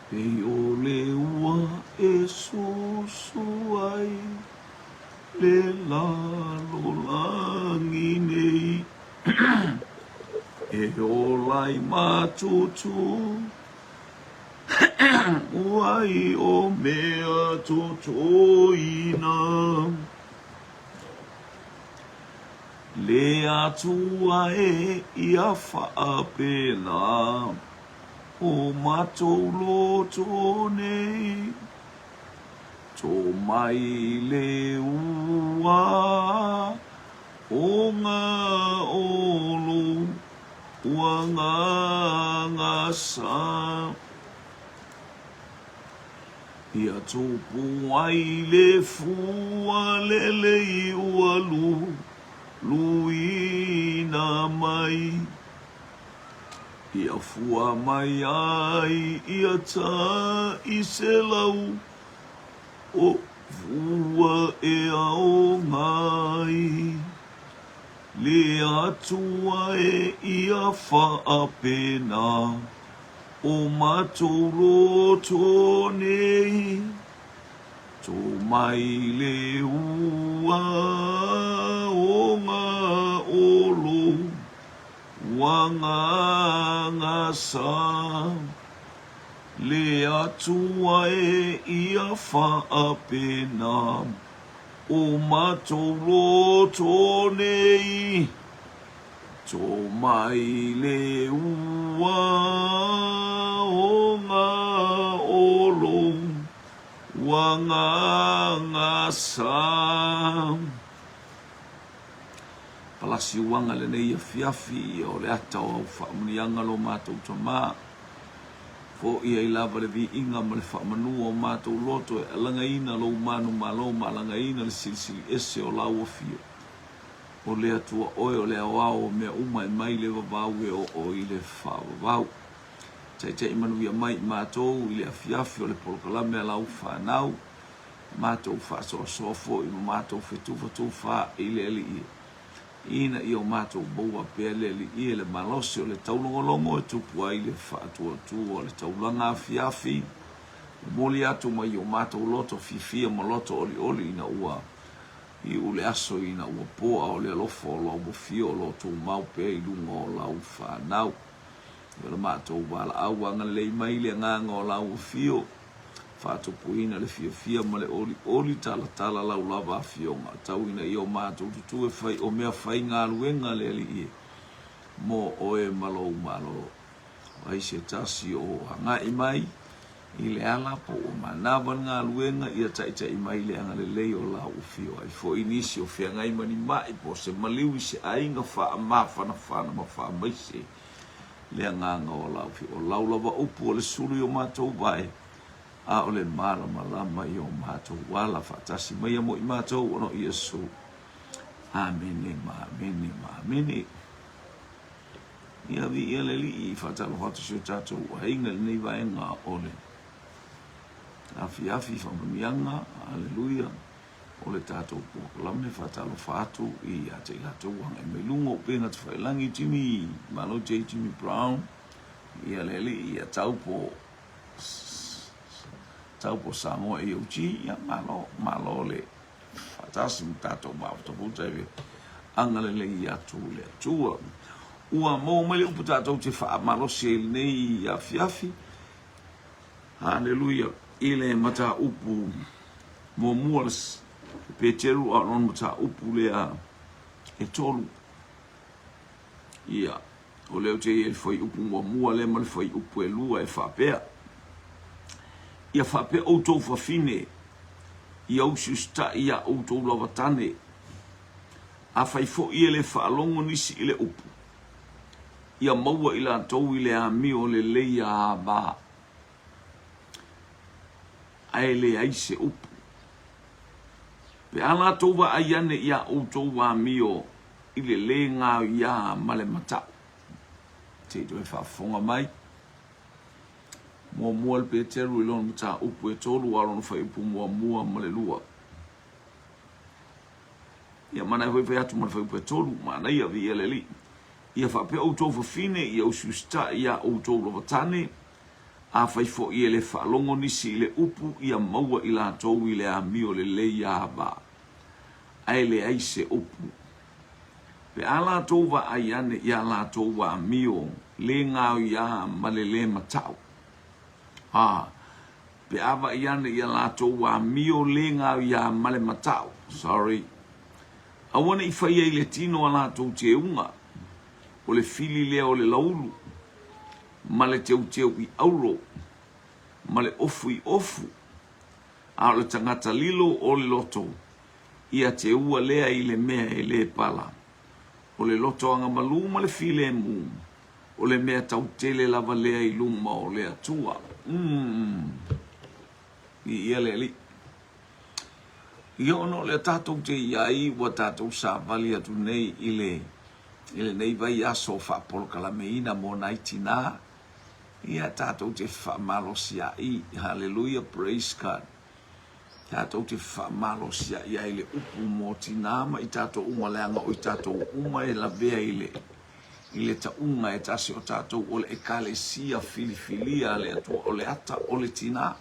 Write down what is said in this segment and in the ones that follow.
Pei o le ua e susu ai le lalolagi nei E ola ai matutu ai o mea totoina Le Atua e ia faapena O matou loto nei, To mai le ua o nga olo ua nganga sa. Ia tupu ai le fua lelei ua lu luina mai. Ia fua mai ai ia 100 o fua e aoga ai le Atua e ia faapena o matou loto nei. To mai le ua o nga olo. Ua nganga sa le Atua e ia faapena o matou loto nei. To mai le ua o nga olo ua nganga sa. Palasi uaga lenei afiafi o le ata o au faamuniaga lo matou tama. Fo'i ai lava le viiga ma le faamanua o matou loto e alagaina lou manumalo ma alagaina le silisili ese o lau afio. O le Atua oe o le aoao o mea uma e mai le vavau e oo i le faavavau. Taitai manuia mai i matou i le afiafi o le polokalame a lau fanau. matou faasoasoa foi ma matou fetufatufā i le Alii, ina ia o matou maua pea le Alii e le malosi o le taulogologo e tupu ai le faatuatua o le taulaga afiafi, momoli atu mai o matou loto fiafia ma loto olioli ina ua iu le aso ina ua po, a o le alofa o lau afio o lo o tumau pea i luga o lau fanau. O le matou valaau agalelei mai le agaga o lau afio, Faatupuina le fiafia ma le olioli talatala lau lava afioga, tau ina ia o matou tutū e fai o mea faigaluega le Alii e mo oe ma lou Malo. O ai se tasi o agai mai i le ala po ua manava le galuega ia taitai mai le agalelei o lau afio. Ai foi nisi o feagai ma ni mai po o se maliu i se aiga faamafanafana ma faamaise le agaga o lau afio. O lau lava upu o le sulu i o matou vae, a o le malamalama i o matou ala. Faatasi maia mo i matou ona o Iesu. Amene ma amene ma amene. Ia viia le Alii, faatalofa atu si o tatou aiga i lenei vaega o le afiafi faamanuiaga. Aleluia. O le tatou polokalame faatalofa atu ia te i latou ua agai mai luga o upega tafailagi Jimmy, malo J. Jimmy Brown, ia le alii ia Taupo, Taupo Samoa AOG, ia malo, malo le faatasi ma tatou mafutafuta e agalelei atu le Atua. Ua maua mai le upu tatou te faamalosi ai i lenei afiafi. Haleluia! I le mataupu muamua le Peteru a o lona mataupu lea e tolu. Ia, o lea ou te i ai le fuaiupu muamua lea ma le fuaiupu e lua e faapea, Ia faapea outou fafine, ia usiusitai iā outou lava tane, afai foi e le faalogo nisi i le upu, ia maua i latou i le amio lelei ava, ae leai se upu. Pe a latou vaai ane iā outou amio i le lē gaoiā ma le mata'u. Se i toe faafofoga mai. Muamua le Peteru i lona mataupu e tolu a o lona fuaiupu muamua ma le lua. Ia manaia foi fai atu ma le fuaiupu e tolu, manaia, viia le Alii. Ia faapea outou fafine, ia usiusitai iā outou lava tane, Afai foi e le faalogo nisi i le upu, ia maua i latou i le amio lelei ava, ae leai se upu. Pe a latou vaai ane i a latou amio le gaoiā ma le lē mata'u, a, pe a vaai ane i a latou amio le gaoiā ma le mata'u, sorry, aua ne i faia i le tino a latou teuga, o le fili lea o le laulu, ma le teuteu i auro, ma le ofu i ofu, a o le tagata lilo o le loto, ia teua lea i le mea e le pala. O le loto agamalu ma le filemu, o le mea tautele lava lea i luma o le Atua. Umm. Viia le Alii. Ia ona o lea tatou te i ai ua tatou savali atu nei i le i lenei vaiaso faapolokalameina mo nai tinā, ia tatou te faamalosia'i, hallelujah, praise God. Tatou te faamalosia'i ai le upu mo tinā ma i tatou uma leaga o i tatou uma e lavea i le i le tauga e tasi o tatou o le ekalesia filifilia a le Atua o le ata o le tinā.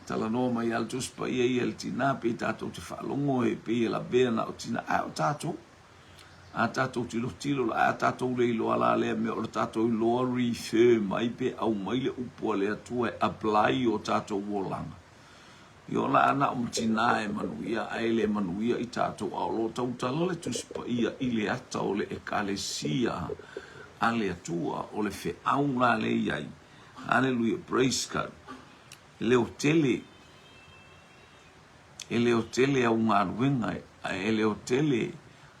Talanoa mai a le Tusi Paia ia i le tinā pei tatou te faalogo e pei e lavea na o tinā ae o tatou. A tatou tilotilo la, a tatou le iloa la lea mea o le tatou iloa refer mai pe aumai le upu a le Atua e apply i o tatou olaga. Ia o la a na o tinā e manuia ae le manuia i tatou a o lo o tautala le Tusi Paia i le ata o le Ekalesia a le Atua o le feau la lea e i ai. Hallelujah, praise God. E leotele E leotele au galuega, e leotele,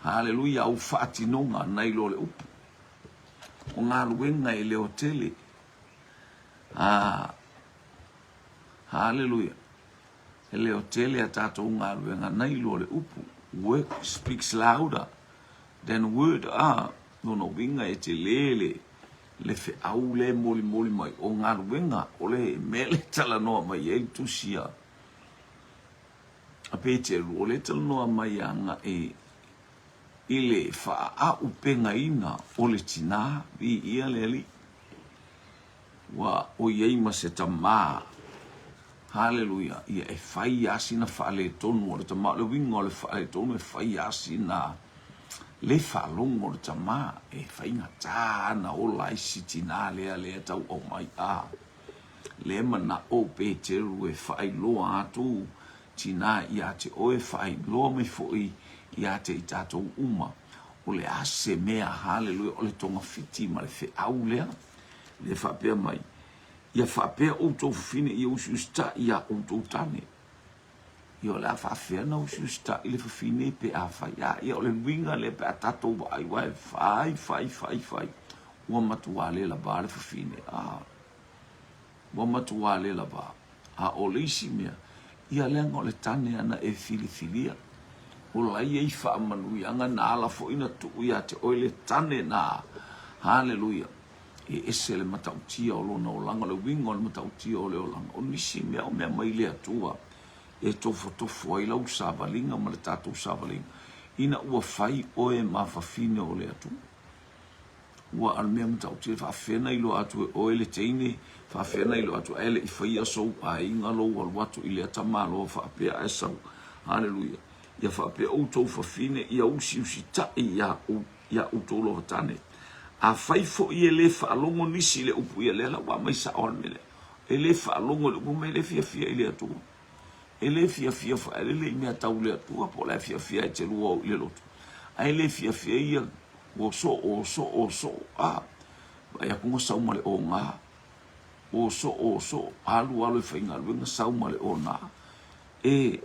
haleluia, au faatinoga nai lo le upu. O galuega e leotele. Ah, haleluia. E leotele a tatou galuega nai lo le upu. Work speaks louder than word. Ah, lona uiga e tele le le feau le molimoli mai o galuega o le mea le talanoa mai ai le tusi a A Peteru, o lea e talanoa mai agai i le faaaupegaina o le tinā, viia le Alii, ua ʻoi ai ma se tamā, haleluia, ia e fai lava sina faaletonu o le tamā. O le uiga o le faaletonu, e fai lava sina le faalogo o le tamā, e faigata ona ola ai si tinā lea lea e tau aumai. A. Lea manao Peteru e faailoa atu tinā ia te oe, faailoa mai foi ia te i tatou uma, o le a se mea, haleluia, o le togafiti ma le feau lea, lea faapea mai, ia faapea outou fafine ia usiusitai iā outou tane. Ia o le a faafefea ona usiusitai le fafine pe a fai? A, ia o le uiga lea pe a tatou vaai, aua e fai, fai, fai, fai, ua matuā le lava le fafine. A, ua matuā le lava. A o le isi mea, ia leaga o le tane ana e filifilia. O la ia i faamanuiaga na ala foi na tuu ia te oe le tane na. Haleluia. E ese le matautia o lona olaga, o le uiga o le matautia o le olaga. O nisi mea o mea mai le Atua e tofotofo ai lau savaliga ma le tatou savaliga, ina ua fai oe ma fafine o le Atua. Ua a le mea matautia, e faafefea ona iloa atu e oe le teine, faafefea ona iloa atu ae le i faia sou aiga lou alu atu i lea tamaloa faapea ae sau. Haleluia. Ia faapea outou fafine ia usiusitai iā iā outou lava tane. Afai foi e le faalogo nisi i le upu ia, lea la ua aumai sao lava le mea lea. E le faalogo i le upu ma e le fiafia i le Atua. E le fiafia faaeleele i mea tau le Atua po o la e fiafia e te lua o i le lotu. Ae le fiafia ia ua soo, soo, soo, a vaai atu na sau ma le oga. Ua soo, soo, alu alu e faigaluega sau ma le oga. E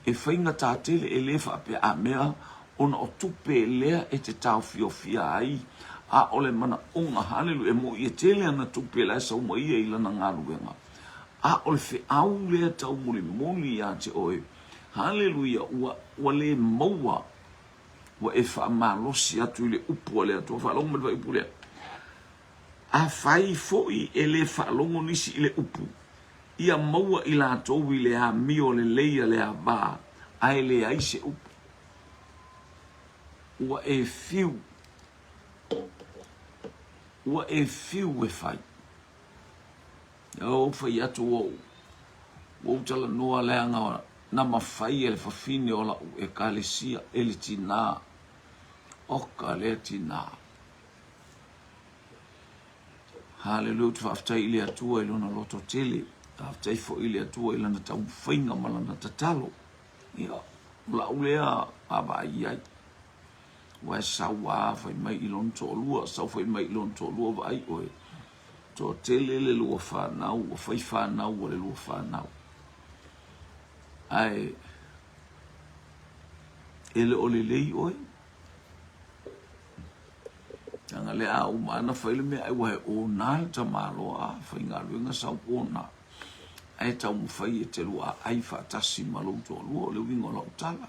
E faigata tele, e le faapea a mea ona o tupe lea e te taofiofia ai, a o le manaoga, haleluia, e moni e tele ana tupe la e sau mai ia i lana galuega, a o le feau lea taumolimoli ia te oe, haleluia, ua, ua le maua, ua e faamalosi atu i le upu a le Atua. Faalogo mai le fuaiupu lea. Afai foi e le faalogo nisi i le upu, ia maua i latou i le amio lelei a le ava, ae leai se upu. Ua e fiu, ua e fiu e fai. Ua ou fai atu ua ou talanoa leaga na mafai e le fafine o la'u Ekalesia e le tinā. Oka lea tinā. Haleluia, ou te faafetai i le Atua i lona loto tele. Faafetai foi i le Atua i lana taumafaiga ma lana tatalo. Ia, o la'u lea vaavaai i ai. Ua e sau a fai mai i lona toalua, sau fai mai i lona toalua vaai oe. Toatele le lua fanau, ua fai fanau a le lua fanau. Ae e le o lelei oe. Leaga lea a uma ana fai le mea ai ua he ona le tamaloa a faigaluega sau ona. Ae taumafai e te luaai faatasi ma lou toalua o le uiga o lau tala.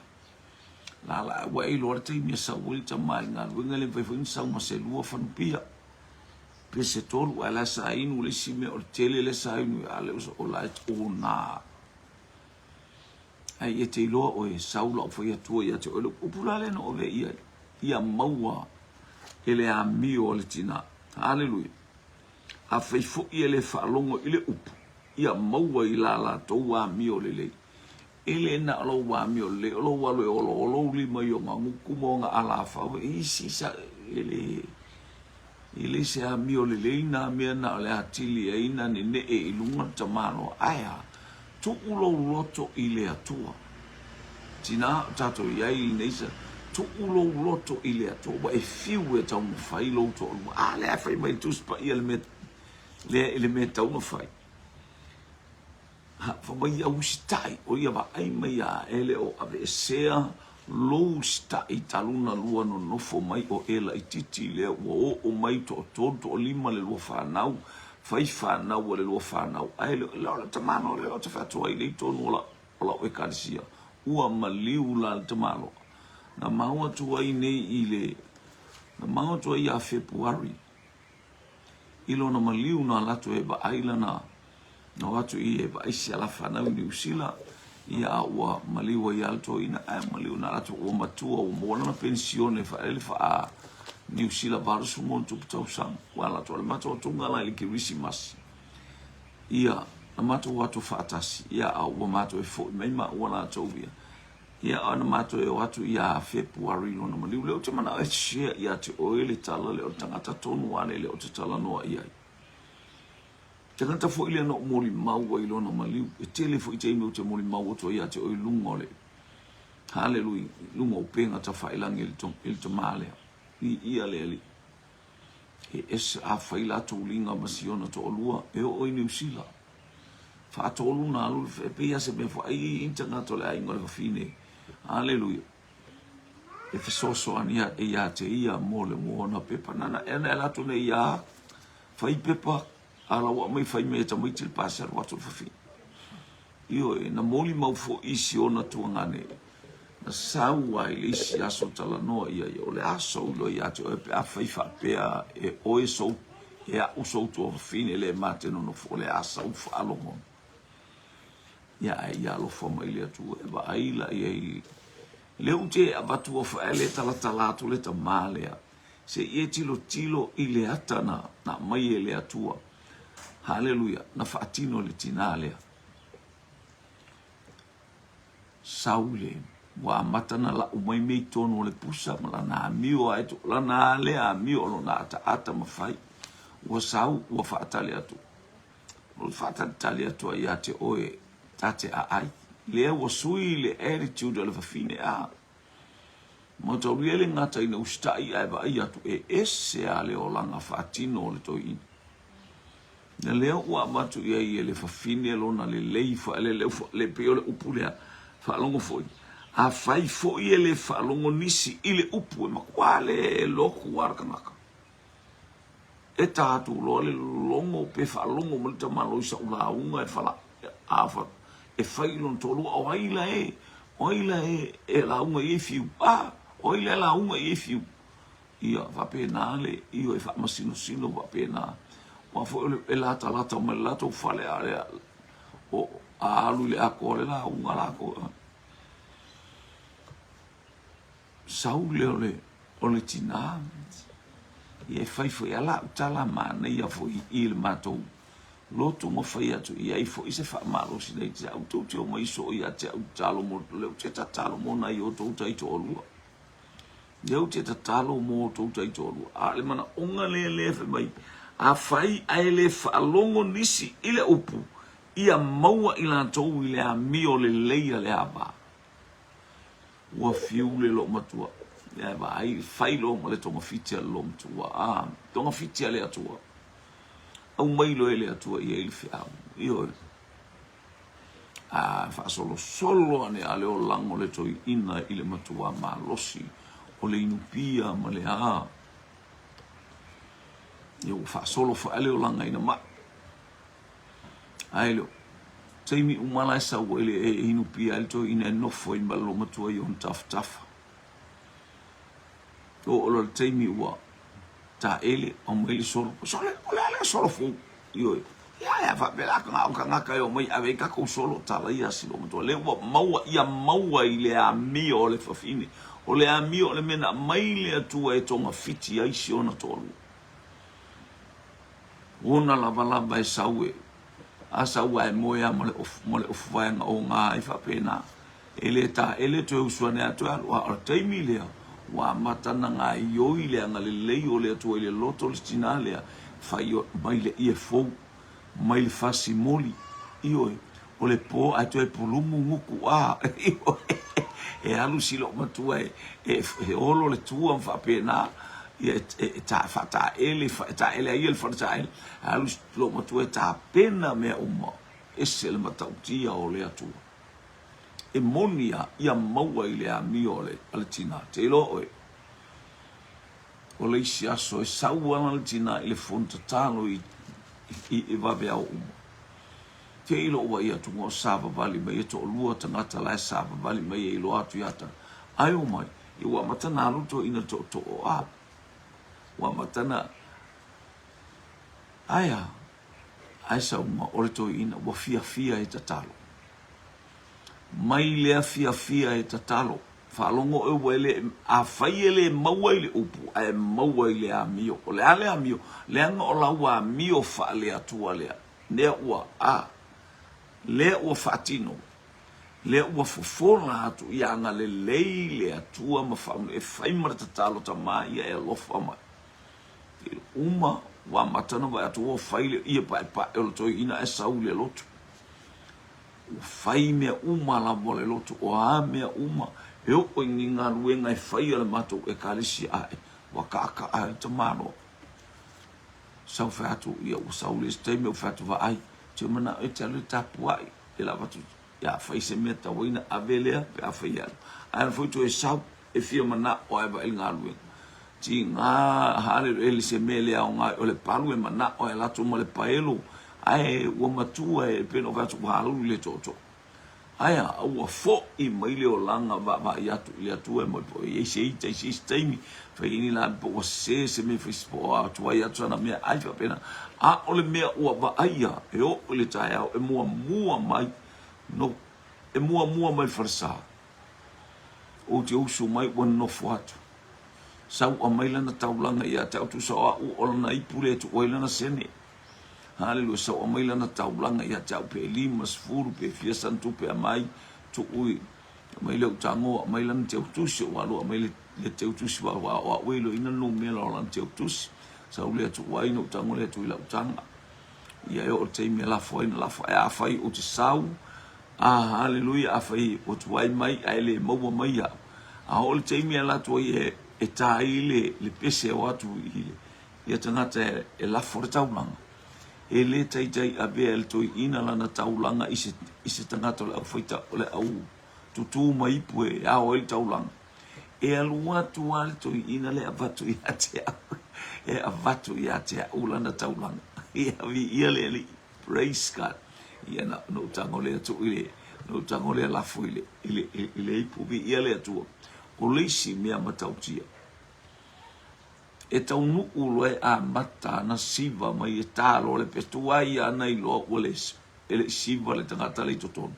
Lala ua e iloa le taimi e sau ai le tama i galuega e le mafai foi ona sau ma se lua fanupia. Pe se tolu ae la sa inu le isi mea o le tele le sa inu a le o la e ona. Ae ia te iloa oe sau lau fai atua ia te oe le upu la lea na ove i ai. Ia maua e le amio a le tina. Haleluia. Afai foi e le faalogo i le upu, ia maua i la latou amio lelei. E le na o lou amio lelei, o lou alu e oloolo ou lima i ona gutu ma ona alafau, e isi sa, e le, e le se amio lelei na mea na o le atili ai na nene'e i luga le tamaloa. Ae a? Tuu lou loto i le Atua. Tina o tatou i ai i lenei sa, tuu lou loto i le Atua, ua e fiu e taumafai lou toalua. A lea e fai mai le Tusi Paia le mea lea i le mea e tatau ona fai. Fai mai ia usitai, o ia vaai mai ia e le o aveesea lou usitai talu na lua nonofo mai o e laititi lea ua oo mai toatolu toalima le lua fanau, fai fanau a le lua fanau ae le o le tamaloa lea ou te fai atu ai lea i totonu o lau o lau ekalesia ua maliu la le tamaloa na maua atu ai nei i le na maua atu ai ia Fepuari i lona maliu na alu atu e vaai lana na o atu i e vaai si ala fanau i Niu Sila ia a ua maliu ai lava le toeaina ae maliu na alu atu ua matua ua maua lana penisione faalele faa Niu Sila 80+ tausaga ua alu atu o le matou atuga la i le Kerisimasi ia na matou o atu faatasi ia a ua matou e foi mai maua latou ia ia a na matou e o atu ia Fepuari lona maliu lea ou te manao e share ia te oe le tala lea o le tagata tonu lava lea ou te talanoa i ai. Tagata foi lea na ou molimau ai i lona maliu. E tele foi taimi ou te molimau atu ai ia te oe i luga o le Haleluia, i luga o upega tafailagi i le tama lea. Viia le Alii. E ese a fai latou liga ma si ona toalua e oo i Niu Sila. Faatolu na alu e pei lava se mea foi ai i tagata o le aiga o le fafine. Haleluia. E fesoasoani ia te ia mo le mo ona pepa. Nana e ana e latou nei ia fai pepa a la ua aumai fai mai e tamaiti le pasi alu atu le fafine. Ioe, na molimau foi i si ona tuagane na sau ai le isi aso talanoa ia ia, o le a sou iloa ia te oe pe a fai faapea e oe sou, e a'u sou tuafafine le ma te nonofo, o le a sau faalogo. Ia ae ia alofa mai le Atua e vaai la i ai le u te avatua fae le talatala atu le tamā lea. Se i e tilotilo i le ata na aumai e le Atua. Haleluia, na faatino e le tinā lea. Sau le, ua amata na lau mai mea i totonu o le pusa ma lana amio a e tu, lana a lea amio o lona ataata ma fai. Ua sau, ua faatali atu. Ua faatalitali atu ai ia te oe ta te aai. Lea ua sui le attitude a le fafine a. Mataulia le gata ina usitai ae vaai atu e ese a le olaga faatino o le toeaina. Na lea ua avatu i ai e le fafine lona lelei faaleleu le pei o le upu lea, faalogo foi. Afai foi e le faalogo nisi i le upu e matua le lotu lava le tagata. E ta atu loa le logo pe faalogo mai le tamaloa i sau lauga e fala a fa e fai lona toalua o ai la e o ai la e e lauga i ai fiu a o ai la e lauga i ai fiu ia faapena le ioe e faamasinosino faapena aua foi o le e latalata mai le latou fale a le o a alu i le atoa le lauga latou Sau lea o le, o le tina, ia e fai foi a lau tala manaia foi i le matou Lotu ma fai atu i ai foi se faamalosi laiti au tou te omai soo ia te au tatalo mo lea ou te tatalo mo nai o tou taitoalua. Lea ou te tatalo mo o tou taitoalua. A o le manaoga lea lea fai mai, afai ae le faalogo nisi i le upu, ia maua i latou i le amio lelei a le ava. Ua fiu le loomatua, ae vaai, fai loa ma le togafiti a le loomatua, a, togafiti a le Atua. Aumai loa e le Atua i ai le feau. Ioe. A faasolosolo ane a le olaga o le toeaina i le matua malosi o le inupia ma le a. Ia ua faasolo foi a le olaga ina mai. Ae le taimi uma la e sau ai le e inupia ai le toeaina e nofo ai ma le loomatua i ona tafatafa. Oo loa le taimi ua taele, aumai le solo. Sole, o le a lea solo fou? Ioe. Ia, ia faapea la na o tagata e omai ave ai tatou solo, talaia si loomatua. Lea ua maua, ia maua i le amio o le fafine. O le amio o le mea na aumai le Atua e togafiti ai si ona toalua. Ona lavalava e sau e, a sau a e moe a ma le ofu, ma le ofu vaega oga ai faapena. E le taele toe usu ane a toe alu, a o le taimi lea ua amata ona gaoioi le agalelei o le Atua i le loto o le tinā lea, fai mai le ie fou, mai le fasi moli, ioe, o le po ae toe pulumu gutu a, ioe, e alu si loomatua e, e, e olo le tua ma faapena, ia e, e, e ta, faataele, e taele ai ia le fale taele, alu si loomatua e tapena mea uma, ese le matautia o le Atua. E moni a ia maua i le amio a le, a le tinā. Te iloa oe, o le isi aso e sau ana le tinā i le fono tatalo i, i, i vaveao uma. Te i lou vaai atu ua savavali mai e toalua tagata la e savavali mai e iloa atu ia te ai omai, ia ua amata na alu toeaina tootoo a. Ua amata na ae a, ae sau ma o le toeaina ua fiafia e tatalo. Mai lea fiafia e tatalo. Faalogo oe ua e le, afai e le maua i le upu, ae maua i le amio. O le a le amio? Leaga o lau amio faale-Atua lea. Lea ua, a, lea ua faatino, lea ua fofola atu ia agalelei le Atua ma faamanuia, e fai ma le tatalo tama ia e alofa mai. I uma, ua amata ona vaai atu ua fai le ie paepae o le toeaina ae sau i le lotu. Ua fai mea uma lava o le lotu, o a mea uma, e oo i ni galuega e fai a le matou ekalesia ae, ua kaakaa ai tamaloa. Sau fai atu, ia ua sau le isi taimi ou fai atu, vaai, ou te manao e te alu e tapuai, e lava atu, ia fai se mea tau ai na ave lea pe a fai e alu. Ae alu foi toe sau, e fia manao lava e vaai i le galuega. Tiga, haleluia, e le se mea le aoga, o le palu e manao e alu atu ma le paelo, ae ua matua e pei ona ou fai atu, ua alu i le tootoo. Ae a ua foʻi mai le olaga vaavaai atu i le Atua e moe po o i ai se ita i se isi taimi, fai ai ni la po ua sese se mea fai po o tuai atu sana mea ai faapena. A o le mea ua vaaia e oo i le taeao e muamua mai no e muamua mai le falesa. Ou te usu mai ua nofo atu. Sau aumai lana taulaga ia te au tusa o au o lana ipu lea e tuu ai lana sene. Haleluia, sau aumai lana taulaga ia te au pe 50 pe fia sana tupe aumai, tuu i, aumai le utago, aumai lana teutusi, ou alu aumai le, le teutusi wa, wa, o au e iloina le numera o lana teutusi. Sau lea tuu ai na utago lea tuu i lau taga. Ia e oo le taimi e lafo ai na lafo. Ae afai ou te sau, ah, haleluia, afai ua tuai mai ae le maua mai au. A oo le taimi e alu atu ai e, e ta ai le, le pese o atu i le, ia tagata e lafo le taulaga, e le taitai avea e le toeaina lana taulaga i se, i se tagata o le aufaita, o le au tutū ma ipu e ao ai le taulaga. E alu atu lava le toeaina lea e avatu ia te au, e avatu ia te au lana taulaga. Ia viia le Alii. Praise God. Ia na, na ou tago lea tuu i le, na ou tago lea lafo i le, i le, i le ipu. Viia le Atua. O le isi mea matautia, E taunuu loa e amata ana siva mai e tā loa le petu a ia ana iloa ua le e le i siva le tagata le i totonu.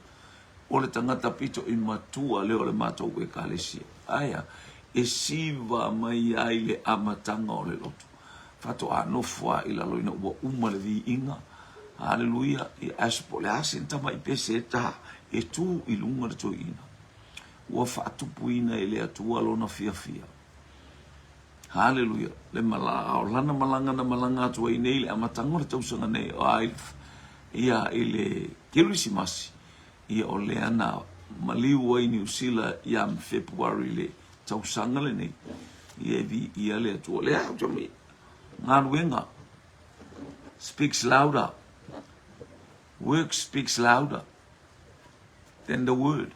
O le tagata pito i matua lea o le matou ekalesia. Aea, e siva mai ai le amataga o le lotu. Faatoa nofo a i lalo ina ua uma le viiga. Haleluia. Ia aso po o le a se tamai pese e ta e tu i luga le toeaina. Ua faatupuina e le Atua lona fiafia. Haleluia. Le mala, o lana malaga na malaga atu ai nei i le amataga o le tausaga nei, o ai, ia i le Kerisimasi, ia o lea na maliu ai Niu Sila ia Fepuari le tausaga lenei, ia e viia le Atua. Lea ou te omai, galuega speaks louder. Work speaks louder than the word.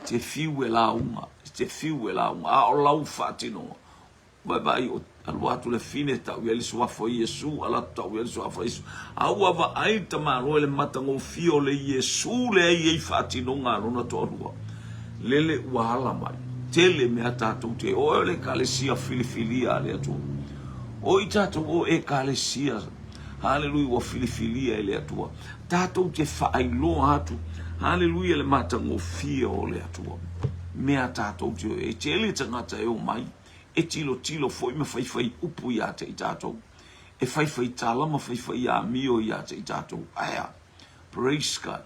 Te whiu e lauga, te whiu e lauga, a o lau faatinoga. Vaavaai o alu atu le fine tau i ai le suafa o Iesu, alu atu tau i ai le suafa o Iesu. A ua vaai le tamaloa i le matagofie o le Iesu lea e i ai faatinoga a lona toalua, lele ua ala mai. Tele mea tatou te o e o le Ekalesia filifilia a le Atua. O i tatou o Ekalesia, haleluia, ua filifilia e le Atua. Tatou te faailoa atu, haleluia, le matagofie o le Atua. Mea tatou te o e tele tagata e omai, e tilotilo foi ma faifai upu ia te i tatou. E faifai tala ma faifai amio ia te i tatou. Aea, praise God.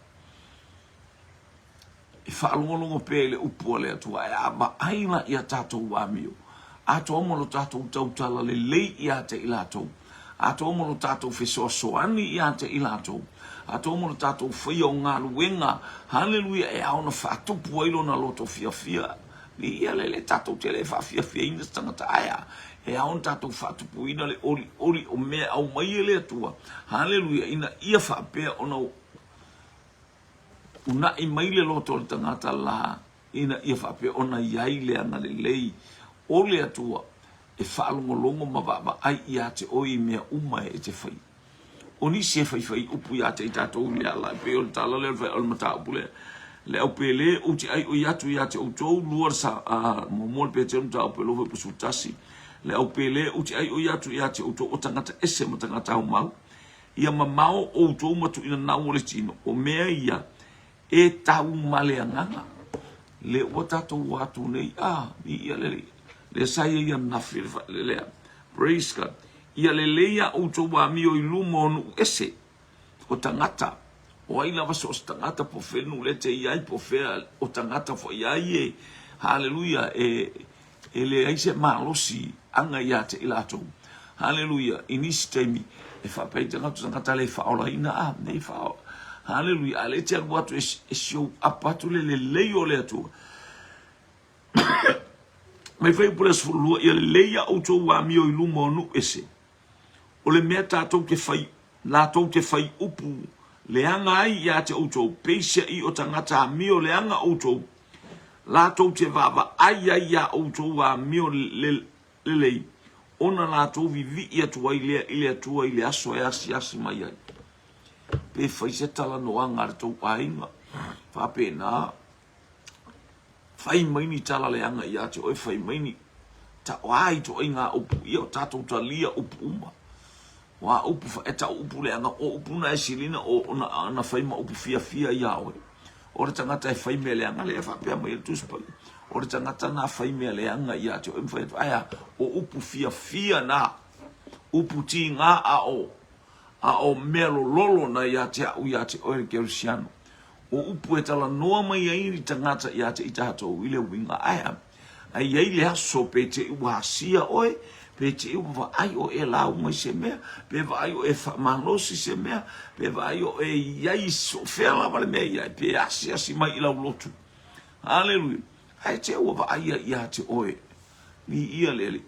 E faalogologo pea i le upu a le Atua, ae a vaai la i a tatou amio, atoa ma lo tatou tautala lelei ia te i latou, atoa ma lo tatou fesoasoani ia te i latou, atoa ma lo tatou faia o galuega, haleluia, e ao ona faatupu ai lona loto fiafia. Ia lele tatou te le faafiafiaina se tagata, ae a, e ao ona tatou faatupuina le olioli o mea e aumai e le Atua, haleluia, ina ia faapea ona Unaʻi mai le loto o le tagata la ina ia faapea ona i ai le agalelei o le Atua e faalogologo ma vaavaai ia te oe i mea uma e te faia. O nisi e faifai upu ia te i tatou i le ala, e pei o le tala lea o le mataupu lea, le au pele ou te aioi atu ia te outou, lua le sa, a, muamua le Petelo mataupu e lua fuaiupu 11, le au pele ou te aioi atu ia te outou o tagata ese ma tagata aumau, Ia mamao outou ma tuuinanau o le tino, o mea ia e tau ma le agaga. Le ua tatou o atu nei, ah, viia le Alii. Lea sa i ai ananafi le faalelea. Praise God. Ia lelei a outou amio i luma o nuu ese, o tagata, o ai lava so o se tagata po o fea le nuu lea e te i ai, po o fea o tagata foi ai e, haleluia, e, E leai se malosi aga ia te i latou. Haleluia! I nisi taimi, e faapea ai tagata, tagata le faaolaina, a, nei faaola. Haleluia! A le te alu atu e, e show up atu le lelei o le Atua. Mai fuaiupu le 12, ia lelei a outou amio i luma o nuu ese. O le mea tatou te fai, latou te fai upu leaga ai ia te outou, peiseai o tagata amio leaga outou, latou te vaavaai ai iā outou amio lelei, ona latou vivii atu ai lea i le Atua i le aso e asiasi mai ai. Pe fai se talanoaga a le tou aiga, faapena, fai mai ni tala leaga ia te oe, fai mai ni ta, o a ituaiga upu, ia o tatou talia upu uma. O a upu, e tau upu leaga, o upu na e silina o na, na fai ma upu fiafia iā oe. O le tagata e fai mea leaga, lea e faapea mai e le Tusi Paia, o le tagata na fai mea leaga ia te oe, mafai atu, ae a, o upu fiafia na, upu tigā a o, a o mea lololo na ia te au ia te oe le Kerisiano. O upu e talanoa mai ai ni tagata ia te i tatou i le uiga, ae a, a i ai le aso pe te i ua asia oe, pe te i ua vaai oe e lauga i se mea, pe vaai oe e faamalosi se mea, pe vaai oe e i ai so fea lava le mea i ai, pe asiasi mai i lau lotu. Haleluia. Ae te ua vaai ai ia te oe. Viia le Alii.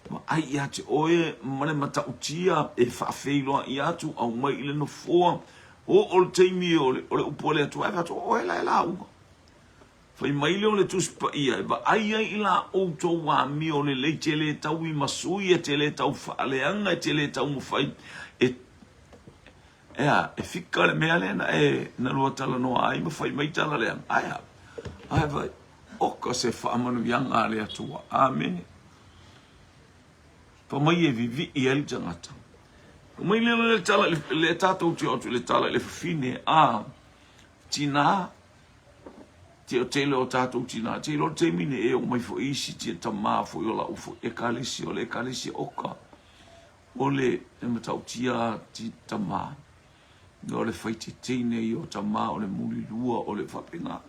Vaai ia te oe ma le matautia e faafeiloai atu, aumai i le nofoa. Oo le taimi o le, o le upu a le Atua, ae fai atu, o oe la e lauga. Fai mai lea o le Tusi Paia, e vaai ai i la outou amio lelei, te le tau i masui, e te le tau faaleaga, e te le taumafai e, e a, e fika le mea lea na e na lua talanoa ai ma fai mai tala leaga. Ae a, ae fai, oka se faamanuiaga a le Atua. Amene. Fai mai e vivii ai le tagata. Fai mai lea le tala, le tatou te o atu i le tala i le fafine, a, tinā, te o tele o tatou tinā, te iloa le taimi nei e oo mai foi isi tia tamā foi o lau foi ekalesia, o le ekalesia oka, o le e matautia ti tamā. O le faiteteine ia o tama o le mulilua o le faapena.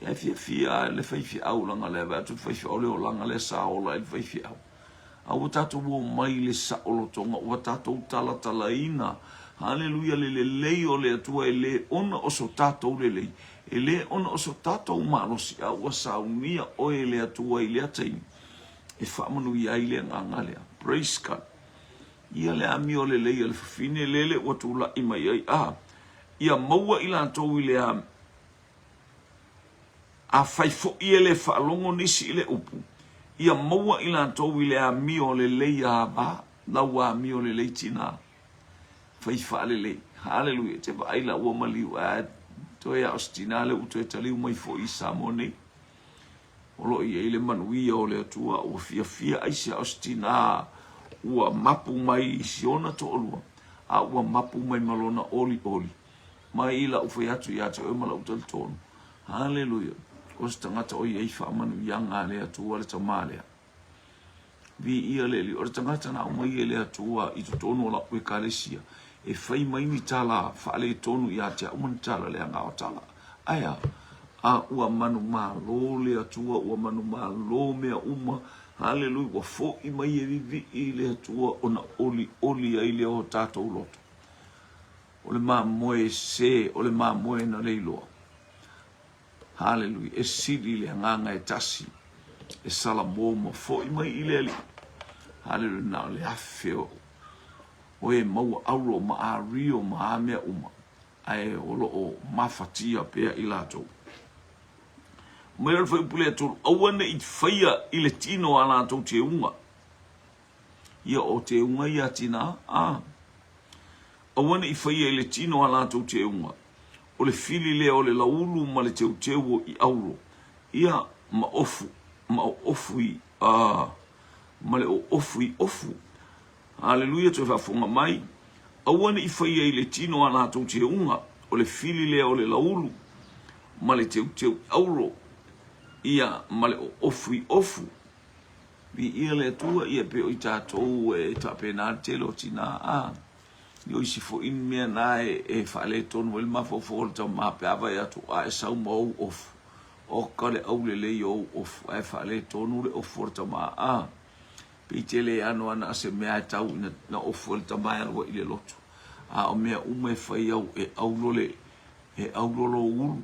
Ia e fiafia le faifeau leaga lea vaai atu le faifeau le olaga lea sa ola ai le faifeau. A ua tatou omai i le saolotoga ua tatou talatalaina Haleluia le lelei o le Atua e le ona o so tatou lelei, e le ona o so tatou malosi, a ua saunia oe e le Atua i lea taimi e faamanuia ai le agaga lea. Praise God. Ia le amio lelei a le fafine lele ua tulai mai ai, a ia maua i latou i le Afai foi e le faalogo nisi i le upu, ia maua i latou i le amio lelei a lau amio lelei tina. Fai faalelei. Haleluia. E te vaai la ua maliu ae toe a o se tina lea ua toe taliu mai foi i Samoa nei. O lo o i ai le manuia o le Atua ua fiafia ai se a o se tina ua mapu mai i si ona toalua a ua mapu mai ma lona olioli. Mai i lau fai atu ia te oe ma lau talitonu. Haleluia. O se tagata o i ai faamanuiaga a le Atua le tama lea. Viia le Alii. O le tagata na aumai e le Atua i totonu o lau ekalesia e fai mai ni tala faaletonu ia te au ma ni tala leaga o tala. Ae a? A ua manumalo le Atua, ua manumalo mea uma. Haleluia. Ua foi mai e vivii le Atua ona olioli ai lea o tatou loto. O le mamoe sese, o le mamoe na leiloa. Haleluia. E sili le agaga e tasi e salamo ma foi mai i le Alii. Haleluia. Na o le afe o o e maua auro ma ario ma a mea uma, ae o lo o mafatia pea i latou. Mai o le fuaiupu lea 3, aua ne i faia i le tino a latou teuga. Ia o teuga ia tina, a. Aua ne i faia i le tino a latou teuga, o le fili lea o le laulu ma le teuteu o i auro, ia, ma ofu, ma ofu i, a, ma le ofu i ofu. Aleluia, toe faafofoga mai. Aua ne i faia i le tino a latou teuga, o le fili lea o le laulu ma le teuteu i auro, ia, ma le ofu i ofu. Viia le Atua, ia pei o i tatou e faapena le tele o tina, a o isi foi mea na e faaletonu ai le mafaufau o le tama pe a vaai atu a e sau ma ou ofu, oka le aulelei o ou ofu, ae faaletonu le ofu o le tama, a pei tele ano ana se mea e tau ina na ofu ai le tama e alu ai i le lotu. A o mea uma e fai au e aulo le e aulo lou ulu,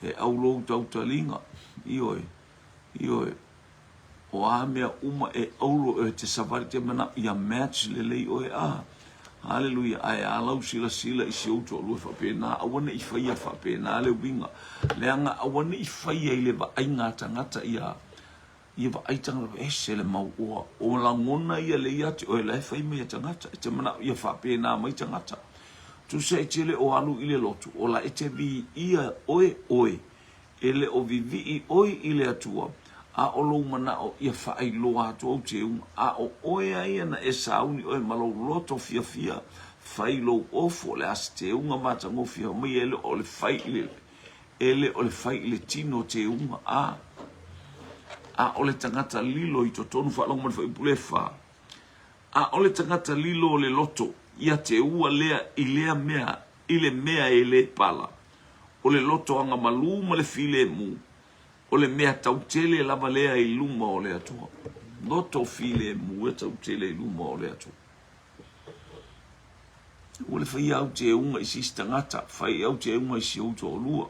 e aulo ou tautaliga, ioe, Ioe, o a mea uma e auro e te savali te manao ia match lelei oe a. Haleluia, ae a lau silasila i si ou toalua faapena, aua ne i faia faapena le uiga, leaga aua ne i faia i le vaaiga a tagata ia, ia vaai tagata, ese le mau oa, o lagona ia lea ia te oe la e fai mai e tagata, e te manao ia faapena mai tagata. Tusa e te le o alu i le lotu, o la e te viia oe oe, E le o vivii oe i le Atua, a o lou manao ia faailoa atu ou teuga, a o oe a ia na e sauni oe ma lou loto fiafia, fai lou ofu, o le a se teuga matagofie mai e le o le fai i le, e le o le fai i le tino teuga, a, a o le tagata lilo i totonu faalogo mai le fuaiupu le fa. A o le tagata lilo o le loto, ia teua lea i lea mea, i le mea e le pala, o le loto agamalu ma le filemu, o le mea tautele lava lea i luma o le Atua. Loto filemu e tautele i luma o le Atua. Ua le faia au teuga i se isi tagata, fai au teuga i si ou toalua.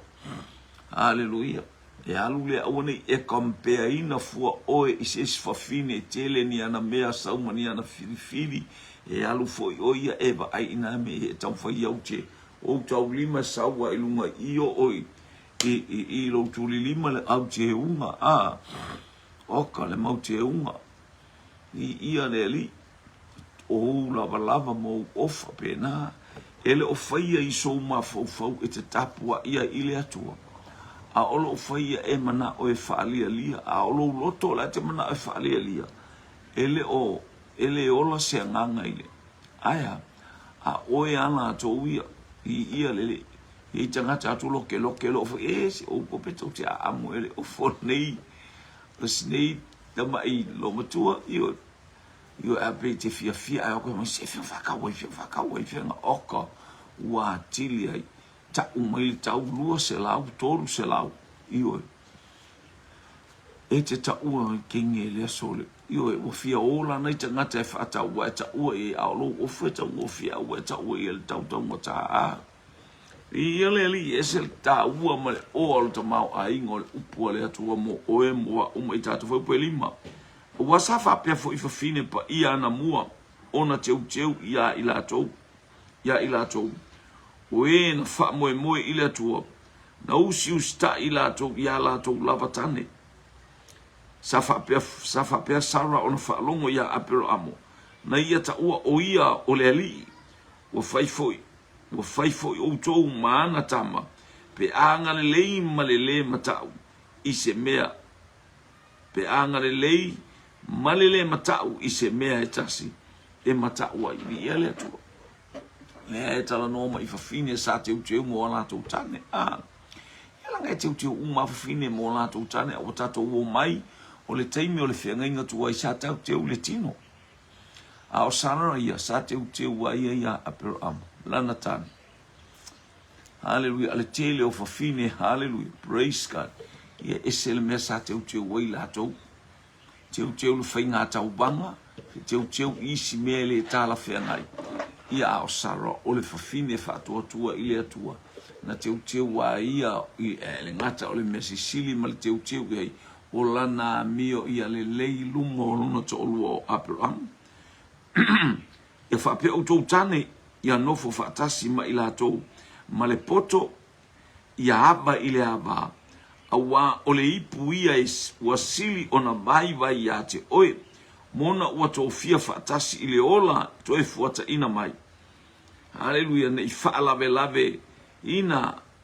Haleluia. E alu lea aua ne i e kampeaina fua oe i se isi fafine e tele ni ana mea sau ma ni ana filifili, e alu foi oe ia e vaai i nā mea e taumafai au te ou taulima e sau ai i luga i o oi i, i, i lou tulilima le au teuga, a, oka le mau teuga, i ia le alii. O ou lavalava ma ou ofa pēnā, e le o faia i sou mafaufau e te tapuai ai i le Atua, a o loo faia e manao e faalialia, a o lou loto o le a te manao e faalialia, e le o, e le ola se agaga i le, ae a? A oe a latou ia, i ia le, le, i tagata atu lokeloke loo foi, e se oukou pe tou te aamo e le ofo nei, o sinei tama'i lomatua, ioe, Ioe, a pei te fiafia ae o koe mai, se fia whakau ai, fia whakau ai, fia nga oka. Ua atili ai ta'u mai le tau 200, 300, ioe. E te ta'ua i kenge i le aso le, ioe, ua fia ola nai tagata e fa'atau ua e ta'ua i ai, a o lou ofu e taugofie a ua e ta'ua i ai le tau taugata. A Viia le Alii, e ese le taua ma le oa o le tamaoaiga o le upu a le Atua mo oe, mo a'u ma i tatou fuaiupu e lima. Aua sa faapea foi fafine paia anamua ona teuteu iā i latou, iā i latou, o e na faamoemoe i le Atua, na usiusitaʻi i latou iā latou lava tane. Sa faapea, sa faapea Sara ona faalogo iā Aperamo, na ia taua o ia o le Alii, ua fai foi, ua fai foi outou ma ana tama, pe a agalelei ma le lē mataʻu i se mea, pe a agalelei ma le lē mataʻu i se mea e tasi e mataʻu ai. Viia le Atua. Lea e talanoa mai i fafine sa teuteu mo a latou tane. A, ia laga e teuteu uma a fafine mo a latou tane, a ua tatou o mai, o le taimi o le feagaiga tuai sa teuteu le tino. A o Sara ia, sa teuteu ai ia iā Aperahama, lana tane. Haleluia, a le tele o fafine, haleluia, praise God. Ia ese le mea sa teuteu ai latou. Teuteu le faiga tauvaga, teuteu i isi mea e le talafeagai. Ia a o Sara, o le fafine faatuatua i le Atua, na teuteu a ia i le gata o le mea sisili ma le teuteu i ai, o lana amio ia lelei i luma o lona toalua o Aperahama. Ia faapea outou tane, ia nofo faatasi ma i latou ma le poto, ia ava i le ava, auā o le ipu ia e ua sili ona vaivai iā te oe, mona ua tofia faatasi i le ola toe fuataina mai. Haleluia, ne i faalavelave ina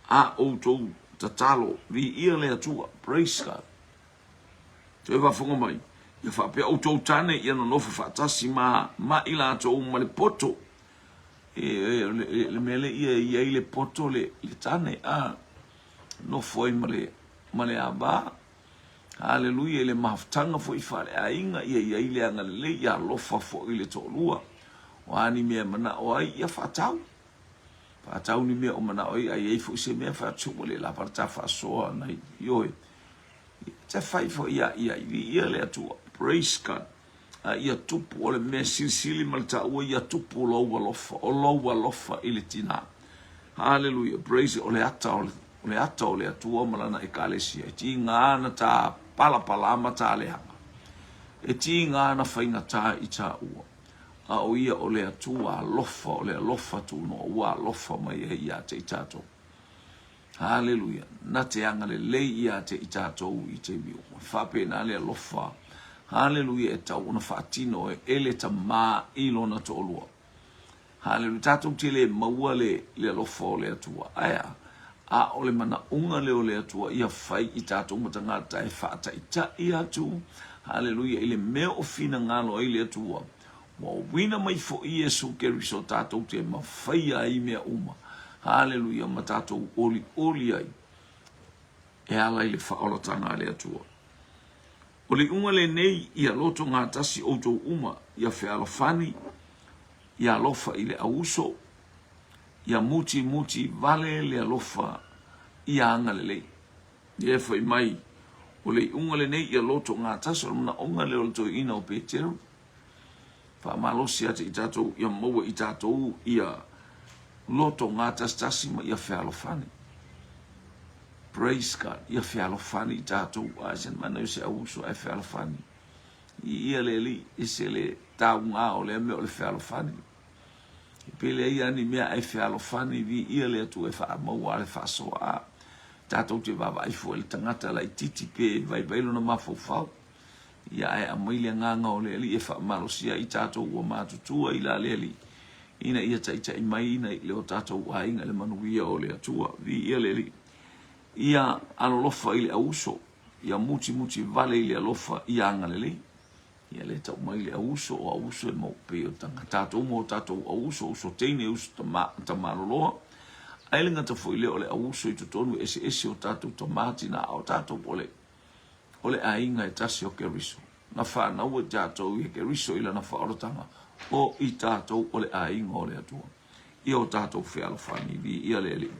a outou tatalo, viia le Atua, praise God. Toe faafofoga mai, ia faapea outou tane ia nonofo faatasi ma ma i latou ma le poto. E, e, le, le mea le ia i ai le poto le, le tane, a nofo ai ma le, ma le ava. Haleluia, i le mafutaga foi faaleaiga, ia i ai le agalelei, ia alofa foi le toalua. O a ni mea e manao ai, ia faatau. Faatau ni mea o manao ai, a i ai foi se mea faatu ua le lava le ta faasoa nai ioe. Te fai foi ia ia i viia le Atua. Praise God. A ia tupu o le mea silisili ma le taua ia tupu lou alofa, o lou alofa i le tinā. Hallelujah. Praise o le ata o le, o le ata o le Atua ma lana ekalesia. E tiga ana tā palapala ma tā leaga. E tiga ana faigata i tāua. A o ia o le Atua alofa, o le alofa tunoa ua alofa mai ai ia te i tātou. Haleluia! Na te agalelei ia te i tātou i taimi uma. E faapena le alofa, haleluia, e tau ona faatino e e le tamā i lona toalua. Haleluia! Tātou te le maua le, le alofa o le Atua. Ae a? A o le manaoga lea o le Atua ia fai i tātou ma tagata e faataita'i atu, haleluia, i le mea o finagalo ai le Atua. Ua uina mai foi Iesu Keriso tātou te mafaia ai mea uma. Haleluia, ma tātou olioli ai e ala i le faaolatanga a le Atua. O le iuga lenei ia loto gatasi outou uma, ia fealofani, ia alofa i le auuso, ia mutimuti vale le alofa, ia agalelei. Ia fai mai, o le iuga lenei ia loto gatasi, o le manaoga lea o le toeaina o Peteru, Faamalosi atu i tatou ia maua i tatou ia loto gatasitasi ma ia fealofani. Praise God. Ia fealofani i tatou. A se mana o se auuso ae fealofani. I ia le alii, ese le taugā o lea mea o le fealofani. E pele ai ani mea ae fealofani vi ia le Atua e faamaua a le faasoa. A tatou te vaavaai fua i le tagata laititi pe vaivai lona mafaufau. Ia ae aumai le agaga o le Alii e faamalosia ai tatou ua matutua i la le Alii, ina ia taitai mai ina i le o tatou aiga i le manuia o le Atua. Viia le Alii. Ia alolofa i le auuso, ia mutimuti vale i le alofa, ia agalelei. Ia le tau mai le auuso, o auuso e mau pei o tanga tatou ma o tatou auuso, uso teine, uso tama, tamaloloa. Ae le gata foi lea o le auuso i totonu e eseese o tatou tama tina, a o tatou o le o le aiga e tasi o Keriso. Na whanau e tātou i he Keriso i lana whaorotanga o i tātou o le aiga o le Atua. Ia o tatou fealofani, viia le Alii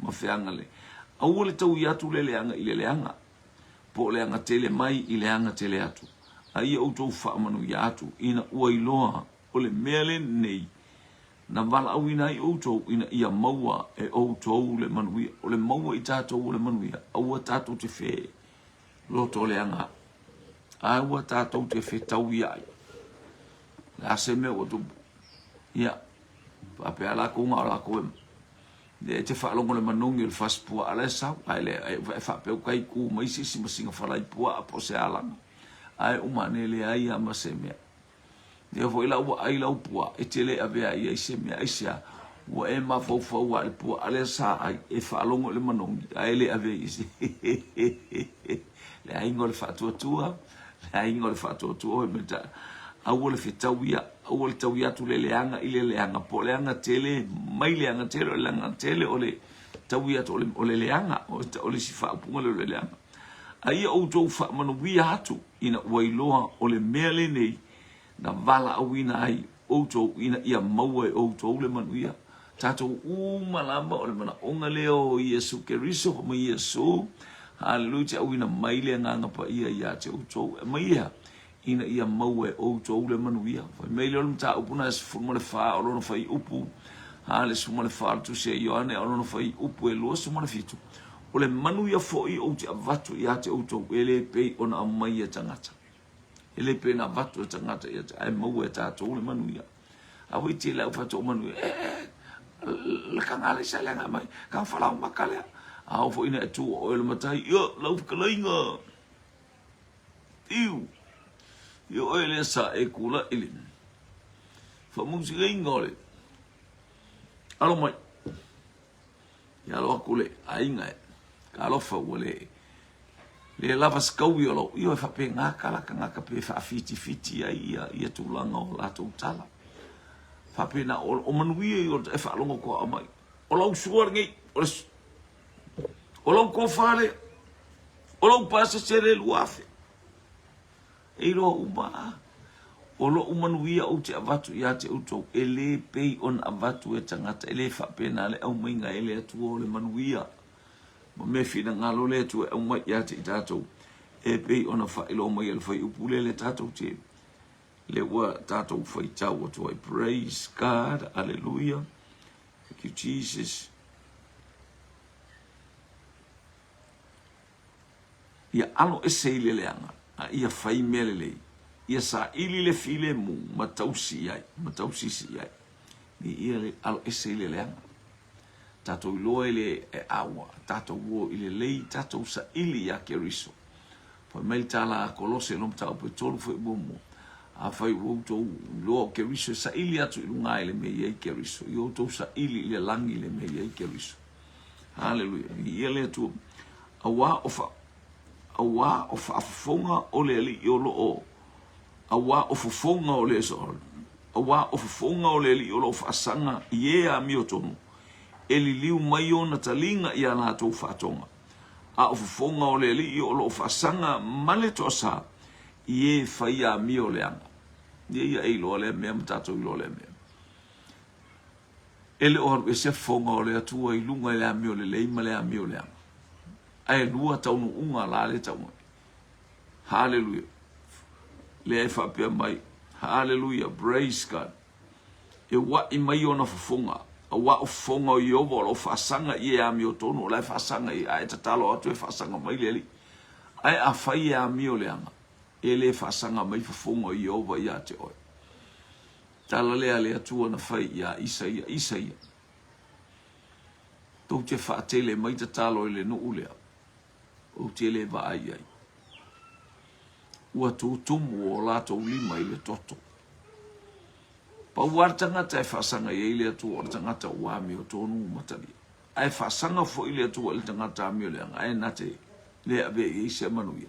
ma feagalei. Aua le taui atu le leaga i le leaga, po o le aga tele mai i le aga tele atu, a ia outou faamanuia atu, ina ua iloa o le mea lenei na valaauina ai outou ina ia maua e outou le manuia. O le maua i tatou o le manuia, aua tatou te fe loto leaga ai, aua tatou te fetauiai. O le a se mea ua tupu? Ia, faapea lakou na o lakou e lea e te faalogo le manogi o le fasi puaa la e sau, ae le e faapea ukai ku mai se isi ma sina falai puaa po o se alaga, ae uma ane e leai lava ma se mea. Lea foi la ua ai lau puaa, e te le avea i ai se mea. Aisea? Ua e mafaufau lava i le puaa lea sa ai, e faalogo i le manogi, ae le avea i ai se Le aiga o le faatuatua, le aiga o le faatuatua, fai mai ta, aua le fetauia, aua le taui atu le leaga i le leaga, po o le aga tele mai le aga tele, o le aga tele o le taui atu o le leaga, o le isi faaupuga lea o le leaga. A ia outou faamanuia atu ina ua iloa o le mea lenei na valaauina ai outou ina ia maua e outou le manuia. Tatou uma lava o le manaoga lea o Iesu Keriso ma Iesu, haleluia, te auina mai le Agaga Paia ia te outou. E aumai ea? Ina ia maua e outou le manuia. Fai mai lea o le mataupu na e 14 o lona fuaiupu, ha, le 14 o le Tusi a Ioane o lona fuaiupu e 27, O le manuia foi ou te avatu ia te outou, e le pei ona aumai e tagata. E le pei ona avatu e tagata ia te, ae maua e tatou le manuia. A ua iti le au faatoa manuia, e, e, le kaga le sa le aga mai, ka whalau maka lea. A o foi ina e tu o le matai, ia, lau whakalaiga, iu, ia oe lea sa e kula i le whamusigainga o le alo mai. Ia alo atu le aiga e ka alofa ua le le lava se kaui o lou ioe faapena ka la tagata pe faafitifiti ai ia ia tulaga o latou tala. Faapena o, o manuia i o e faalogo toa mai. O lau sua lenei, o le o lau tofa lea, o lau pasese le 2000. E iloa uma a. O loʻu manuia ou te avatu ia te outou, e le pei ona avatu e tagata, e le faapena le aumaiga e le Atua o le manuia ma mea finagalo le Atua e aumai ia te i tatou, e pei ona faailoa mai e le fuaiupu lea le tatou te lea ua tatou faitau atu ai. Praise God, hallelujah. Thank you, Jesus. Ia alo ese i le leaga, a ia fai mea lelei. Ia saili le filemu ma tausi i ai, ma tausisi i ai. Ni ia le alo ese i le leaga. Tatou iloa i le e aua, tatou o i le lei, tatou saili iā Keriso. Fai mai le tala a Kolose no mataupu e 3 foi muamua. Afai ua outou iloa o Keriso e saili atu i luga i le mea e i ai Keriso, ia outou saili i le lagi i le mea e i ai Keriso. Haleluia. Viia le Atua. Auā o fa, auā o faafofoga o le Alii o lo o, auā o fofoga o le, auā o fofoga o le Alii o lo o faasaga i e amiotonu, e liliu mai ona taliga i a latou faatoga. A o fofoga o le Alii o lo o faasaga ma le toasā i e fai amio leaga. Ia ia e iloa lea mea ma tatou iloa lea mea. E le o alu ese fofoga o le Atua i luga i le amio lelei ma le amio leaga. Ae lua taunuuga la le tau mai. Haleluia. Lea e faapea mai. Haleluia. Praise God. E wa'i mai ona fofoga. Auā o fofoga o Ieova o lo o faasaga i e amiotonu, o la e faasaga i, a e tatalo atu e faasaga mai le Alii. Ae afai e amio leaga, e le faasaga mai fofoga o Ieova ia te oe. Tala lea a le Atua na fai iā Isaia, Isaia, tou te faatele mai tatalo i le nuu lea, ou te le vaai ai. Ua tutumu o latou lima i le toto. Pau lava le tagata e faasaga i ai le Atua o le tagata ua amiotonu ma talia. Ae faasaga foi le Atua i le tagata amioleaga, ae na te le avea i ai se manuia.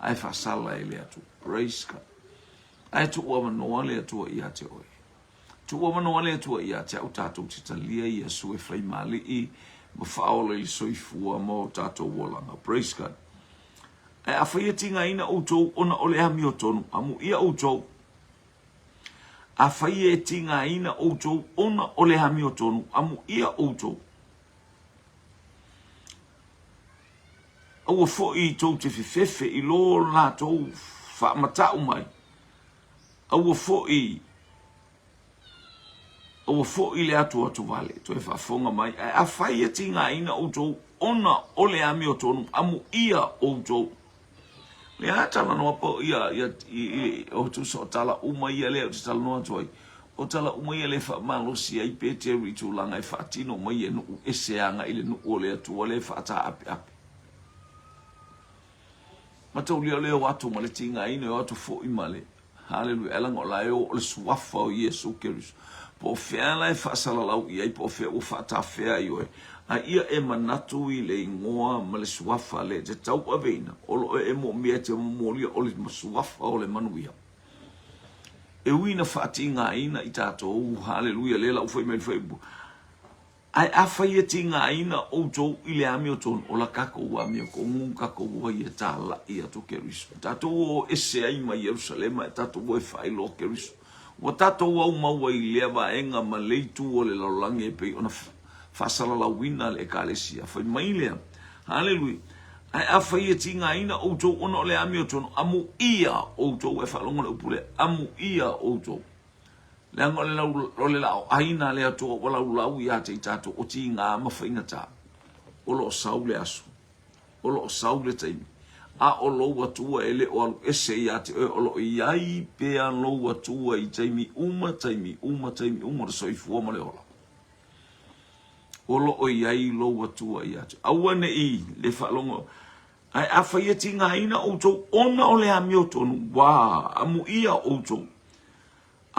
Ae faasala e le Atua. Praise God. Ae tuu avanoa le Atua ia te oe. Tuu avanoa le Atua ia te au tatou te talia Iesu e fai ma Alii ma faaola i le soifua ma o tatou olaga. Praise God. Ae afai e tigaina outou ona o le amiotonu, amuia outou. Afai e tigaina ʻoutou ona o le amiotonu, amuia ʻoutou. Aua foi tou te fefefe i lo latou faamata'u mai, aua foi aua foi le atuatu vale toe faafofoga mai, ae afai e tigaina ʻoutou ona o le amiotonu, amuia ʻoutou. Lea a talanoa po ia ia i o tusa o tala uma ia lea ou te talanoa atu ai. O tala uma ia lea e faamalosi ai Peteru i tulaga e faatino mai e nuu ese agai i le nuu o le Atua lea e faataapeape. Mataulia o lea e o atu ma le tigaina, e o atu foi ma le Haleluia. Ae leaga o la e o o le suafa o Iesu Keriso. Po o fea la e faasalalau i ai, po o fea ua faatafea ai oe, a ia e manatu i le igoa ma le suafa lea e te tauaveina, o lo o e moomia e te momolia o le suafa o le manuia. E ui ina faatigaina i tatou, haleluia, lea la ua fai mai le faaiupu, Ae afai e tigaina outou i le amiotonu, ola kakou amiotonu kakou o ai e tālaʻi atu Keriso. Tatou o ese ai mai Ierusalema e tatou o e faailoa Keriso. Ua tatou aumau ai i lea vaega ma le itu o le lalolagi e pei ona faasalalauina le Ekalesia. Fai mai lea, Haleluia! Ae afai e tigaina outou ona o le amiotonu, amuia outou, e faalogo le upu lea, amuia outou. Leaga o le lau, o le laoaina a le Atua ua laulau ia te i tatou o tiga ma faigata. O lo o sau le aso. O lo o sau le taimi. A o lou Atua e le o alu ese ia te oe, o lo o i ai pea lou Atua i taimi uma, taimi uma, taimi uma o le soifua ma le ola. O lo o i ai lou Atua ia te oe. Aua ne i le faalogo, ae afai e tigaina outou ona o le amiotonu, ua amuia outou.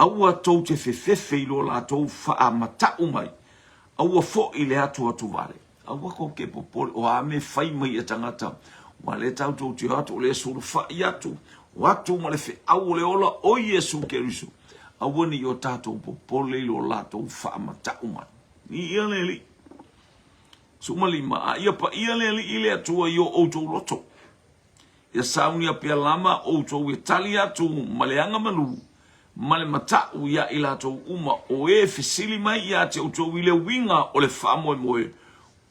Aua tou te fefefe i lo latou faamata'u mai, aua fo'i le atuatu vale. Aua kou te popole, o a mea fai mai e tagata, ua lea tatou te o atu, o lea sulufai atu, o atu ma le feau o le ola o Iesu Keriso. Aua ne i o tatou popole i lo latou faamata'u mai. Viia le Alii. 15, a ia paia le Alii le Atua i o outou loto. Ia saunia pea lava outou e tali atu ma le agamalu ma le mataʻu iā i latou uma o e fesili mai iā te outou i le uiga o le faamoemoe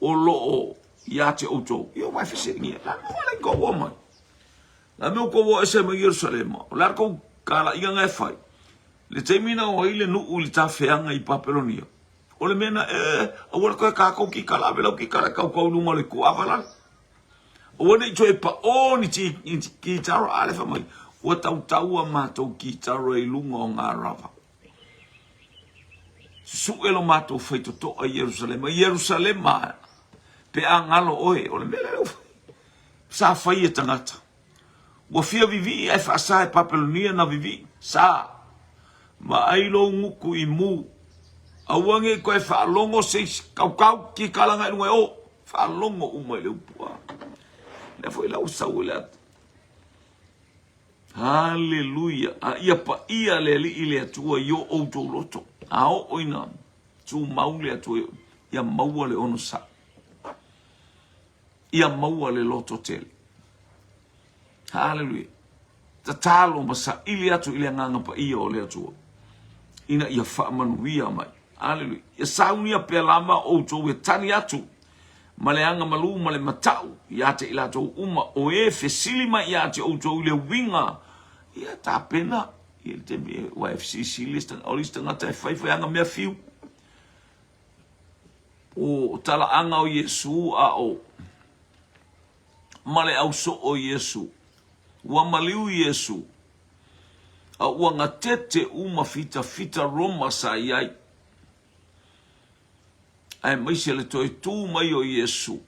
o lo o iā te outou. Ia ua e fesiligia, la mea ua alai kou o mai? La mea ua kou o ese mai Ierusalema? O le a kou kalaiga e fai? Le taimi na o ai le nuu i le tafeaga i Papelonia, o le mea na, e, aua le toe kakou kikala, ave lau kikala e kaukau i luga o le kuava lale. Aua ne i toe paʻō ni kītara, a le fai mai, ua tautau a matou kītara i luga o ngā rava. Susuʻe lo matou faitotoa i Ierusalema. Ierusalema, pe a galo oe, o le mea lea ua fai. Sa fai e tagata. Ua fia vivii ae faasa e Papelonia na vivii. Sa. Vaai lou gutu i mu. Aua nei toe faalogo se isi. Kaukau, kikala agai i luga e o. Faalogo uma i le upu a. Lea foi la ua sau i le ata. Haleluia. A ia paia le Alii le Atua i o outou loto. A oo ina tumau le Atua ia maua le onosai. Ia maua le loto tele. Haleluia. Tatalo ma saili atu i le Agaga Paia o le Atua ina ia faamanuia mai. Haleluia. Ia saunia pea lava outou e tali atu ma le agamalu ma le matau ia te i latou uma o e fesili mai ia te outou i le uiga ia tapena i le taimi ua e fesilisili o le isi tagata e fai fai ana mea fiu o talaaga o Iesu a o ma le ausoo o Iesu. Ua maliu Iesu, a ua gatete uma fitafita Roma sa i ai, aemaise le toe tū mai o Iesu.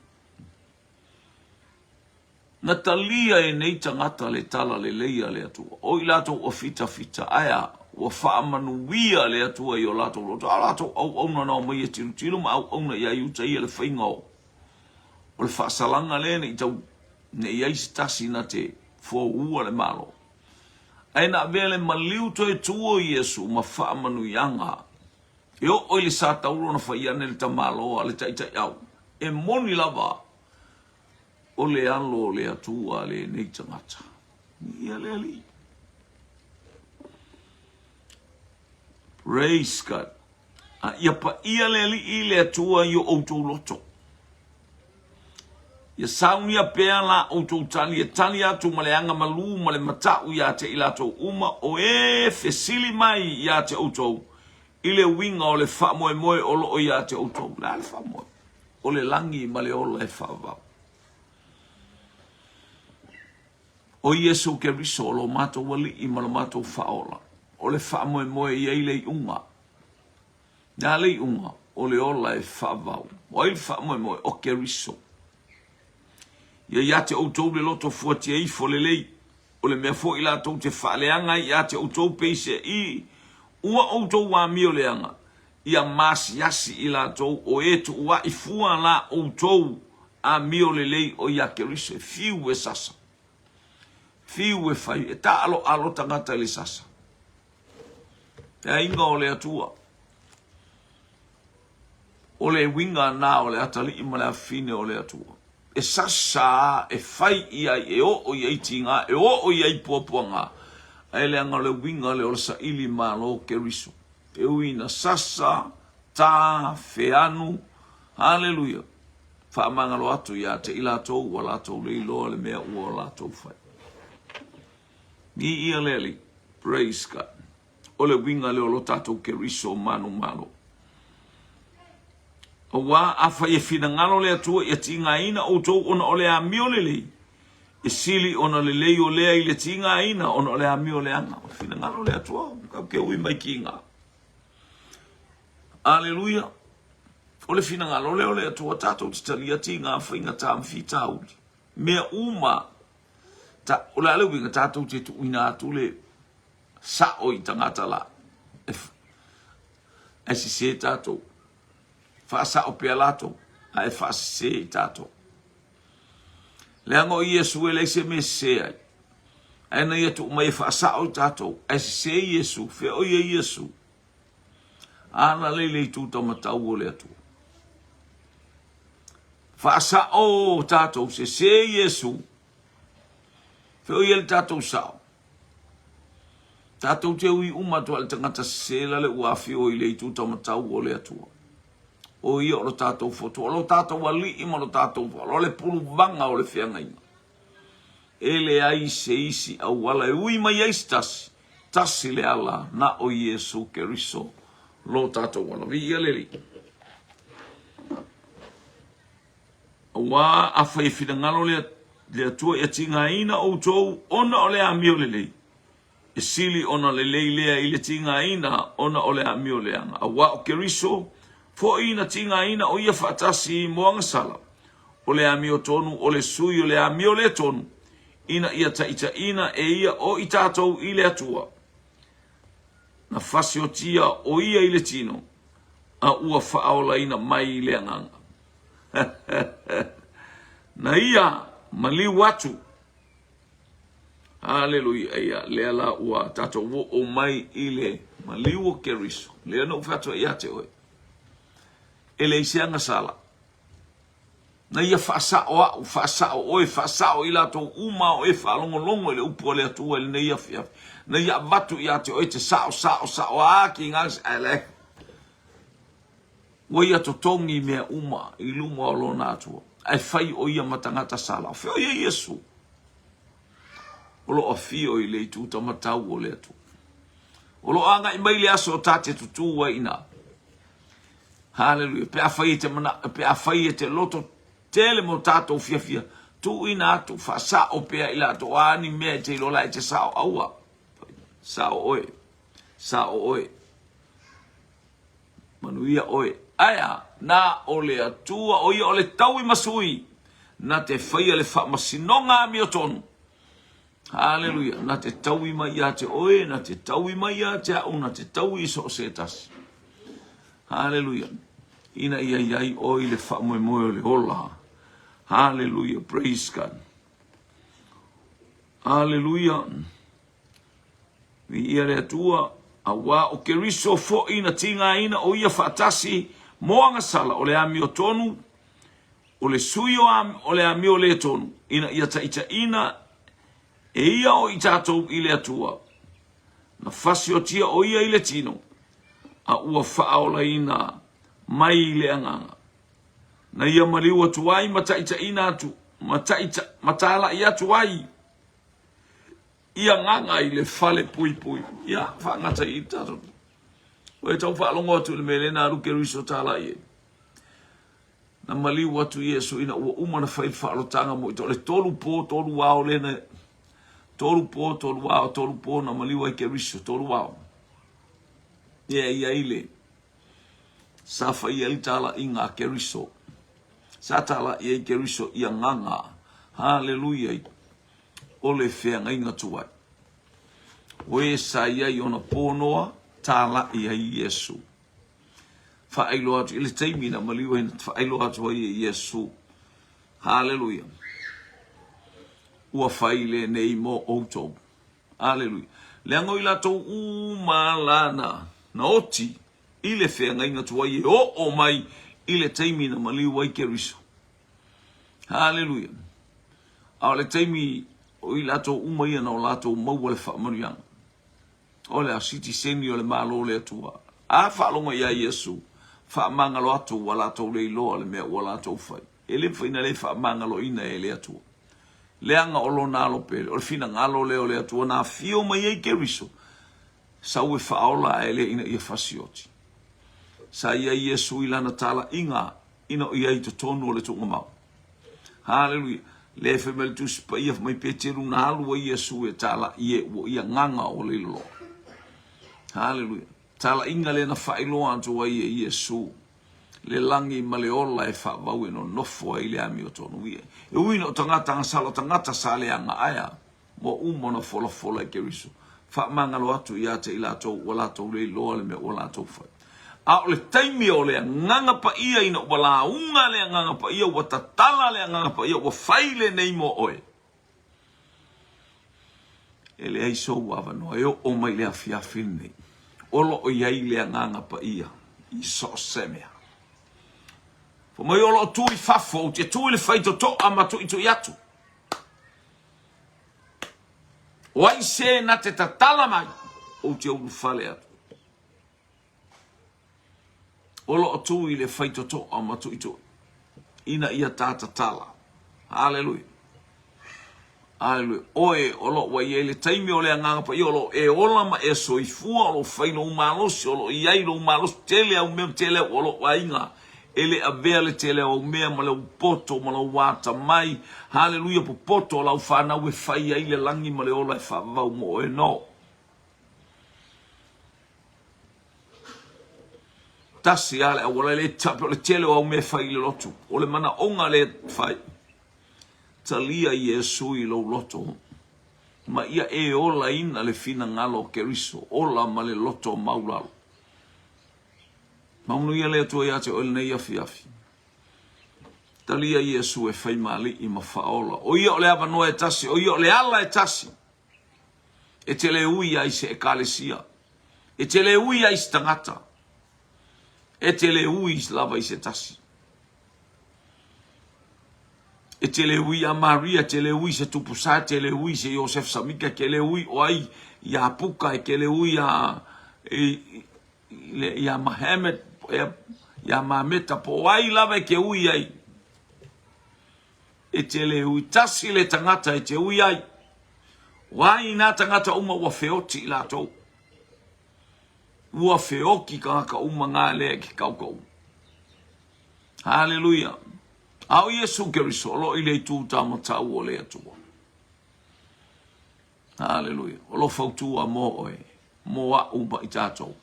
Na talia e nei tagata le tala lelei a le Atua. O i latou ua fitafita, ae a? Ua faamanuia le Atua i o latou loto, a o latou auauna na omai e tilotilo ma auauna iā Iuta ia le faiga o o le faasalaga lea ne i tau ne i ai se tasi na te foua le Malo. Ae na avea le maliu toe tū o Iesu ma faamanuiaga e oo i le sa tauro na fai ane le tamaloa le taitaiau. E moni lava o le alo o le Atua lenei tagata. Ia le Alii. Praise God. A ia paia le Alii le Atua i o outou loto. Ia saunia pea la outou tali e tali atu ma le aga malū ma le mataʻu iā te i latou uma o e fesili mai iā te outou i le uiga o le faamoemoe o loo iā te outou. O le a le faamoemoe? O le lagi ma le ola e faavavau. O Iesu Keriso o lo matou Alii ma lo matou Faaola, o le faamoemoe e i ai le iuga. Le a le iuga? O le ola e faavavau. O ai le faamoemoe? O Keriso. Ia ia te outou le loto fuatia ifo lelei, o le mea foi latou te faaleaga ai ia te outou peiseai ua outou amio leaga, ia maasiasi i latou o e tuuaʻi fua la outou amio lelei o ia Keriso e fiu e sasa, fiu e fai, e taaloalo tagata i le sasa. Le aiga o le Atua, o le uiga na o le atalii ma le afafine o le Atua. E sasa e fai i ai, e oo i ai tiga, e oo i ai puapuaga, ae leaga o le uiga lea o le saili malo Keriso. E ui ina sasa, ta, feanu, haleluia, faamagalo atu ia te i latou ua latou le iloa le mea ua latou fai. Viia le Alii. Praise God. O le uiga lea o lo tatou Keriso manumalo. Auā afai e finagalo le Atua ia tigaina outou ona o le amio lelei, e sili ona lelei o lea i le tigaina ona o le amio leaga. O le finagalo o le Atua, kau ke ui mai tiga. Aleluia. O le finagalo lea o le Atua tatou te talia tiga faigata ma fitauli. Mea uma, ta, o le a le uiga tatou te tuuina atu le sa'o i tagata la, e, ae sese tatou. Faasa'o pea latou, ae faasese i tatou. Leaga o Iesu e leai se mea e sese ai. Ae na ia tuu mai e faasa'o i tatou, ae sese Iesu, fea o ia Iesu? Alalei le itu taumatau o le Atua. Faasa'o tatou, sese Iesu, fea o ia le tatou sa'o? Tatou te ui uma atu a le tagata sese la le ua afio i le itu taumatau o le Atua. O ia o lo tatou fotu, o lo tatou alii ma lo tatou faaola, o le puluvaga o le feagaiga. E leai se isi auala e ui mai ai se tasi, tasi le ala na o Iesu Keriso lo tatou ala. Viia le Alii. Auā afai e finagalo le, le Atua ia tigaina outou ona o le amio lelei, e sili ona lelei lea i le tigaina ona o le amio leaga. Auā o Keriso foi na tigaina o ia faatasi mo agasala, o le amio tonu o le sui o le amio le tonu, ina ia taitaiina e ia o i tatou i le Atua. Na fasiotia o ia i le tino, a ua faaolaina mai i le agaga. Na ia maliu atu. Aleluia. Ia, lea la ua tatou oo mai i le maliu o Keriso. Lea na ou fai atu ai ia te oe. E leai se agasala. Na ia faasao au, faasao oe, faasao i latou uma o e faalogologo i le upu a le Atua i lenei afiafi. Na ia avatu ia te oe te sao, sao, sao, a ki ngā, ae le. Ua ia totogi mea uma i luma o lona Atua, ae fai o ia ma tagata sala. O fea o ia Iesu? O lo o afio i le itu taumatau o le Atua. O lo o agai mai le aso o ta te tutū ai ina. Haleluia. Pe afai e te mana, pe afai e te loto tele mo tātou fiafia, tuuina atu, faasao pea i latou, a ni mea e te iloa la e te sao, aua. Sao oe. Sao oe. Manuia oe. Ae a? Na o le Atua, o ia o le taui ma sui, na te faia le faamasinoga amiotonu. Haleluia. Na te taui mai ia te oe, na te taui mai ia te au, na te taui i so o se tasi. Haleluia. Ina ia i ai oe i le faamoemoe o le ola. Haleluia. Praise God. Haleluia. Viia le Atua, auā o Keriso foi na tigaina o ia faatasi mo agasala o le amiotonu, o le sui o, o le amio le tonu, ina ia taitaiina e ia o i tatou i le Atua. Na fasiotia o ia i le tino, A ua faaolaina mai le Agaga, na ia maliu atu ai ma taitaiina atu, ma taita, ma talai atu ai i agaga i le fale puipui. Ia, faagata i i le tatou. Ua e tau faalogo atu i le mea lea na alu Keriso talai ai. Na maliu atu Iesu ina ua uma ona fai le faaolotaga mo i o le tolu po, tolu ao lea na, tolu po, tolu ao, tolu po na maliu ai Keriso, tolu ao. Ia i ai le, sa fai ai le talaiga a Keriso. Sa talai ai Keriso i agaga. Haleluia. O le feagaiga tuai. O e sa i ai ona pōnoa, talai ai Iesu. Faailoa atu i le taimi na maliu ai, faailoa atu ai e Iesu. Haleluia. Ua fai lenei mo outou. Aleluia. Leaga o i latou uma la na, na oti i le feagaiga tuai e oo mai i le taimi na maliu ai Keriso. Haleluia. A o le taimi o i latou uma ia na o latou maua le faamanuiaga. O le a sitiseni o le Malo o le Atua. A faalogo iā Iesu, faamagalo atu ua latou le iloa le mea ua latou fai. E le mafai na le faamagaloina e le Atua. Leaga o lona alo pele, o le finagalo lea o le Atua na afio mai ai Keriso, sau e faaola ae le ina ia fasioti. Sa i ai Iesu i lana talaiga ina o i ai i totonu o le tuugamau. Haleluia. Lea e fai mai le Tusi Paia, fai mai Peteru na alu ai Iesu e talai e ua i agaga o le iloa. Haleluia. Talaiga lea na faailoa atu ai e Iesu le lagi ma le ola e faavau e nonofo ai le amiotonu ia. E ui ina o tagata agasala, o tagata sa leaga aea, ua uma ona folafola e Keriso, faamagalo atu ia te i latou ua latou le iloa le mea ua latou fai. A o le taimi o le Agaga Paia ina ua lauga le Agaga Paia, ua tatala le Agaga Paia, ua fai lenei mo oe, e leai sou avanoa e oo mai le afiafi lenei. O lo o i ai le Agaga Paia i so o se mea. Fai mai o lo o tu i fafo, ou te tu i le faitotoa ma tuitui atu. O ai se na te tatala mai, ou te ulufale atu. O lo o tu i le faitotoa ma tuitui, ina ia ta tatala. Haleluia. Haleluia. Oe o lo o ua i ai le taimi o le Agaga Paia, o lo o e ola ma e soifua, o lo o fai lou malosi, o lo o i ai lou malosi, tele au mea, tele au o lou aiga. E le avea le tele o au mea ma lou poto ma lou atamai. Haleluia, popoto o lau fanau e fai ai le lagi ma le ola e faavavau mo oe. No. Tasi lava le auala e le tape o le tele o au mea e fai i le lotu. O le manaoga lea e fai, talia Iesu i lou loto ma ia e olaina le finagalo o Keriso, ola ma le loto maulalo. Manuia le Atua ia te oe lenei afiafi. Talia Iesu e fai ma alii ma faaola. O ia o le avanoa e tasi, o ia o le ala e tasi. E te le ui ai se ekalesia. E te le ui ai se tagata. E te le ui lava i se tasi. E te le ui a Maria, e te le ui se tupu sa, e te le ui se Iosef Samika, e te le ui o ai ia Puka, e te le ui a iā Mahomet, iā Mameta, po o ai lava e te ui ai. E te le ui tasi le tagata e te ui ai. O ai nā tagata uma ua feoti i latou. Ua feoki tagata uma ngā lea ki kaukau. Haleluia. A o Iesu Keriso, o lo i le itu tā matau o le Atua. Haleluia. O lo fautua mō oe, mō a'u ma i tātou.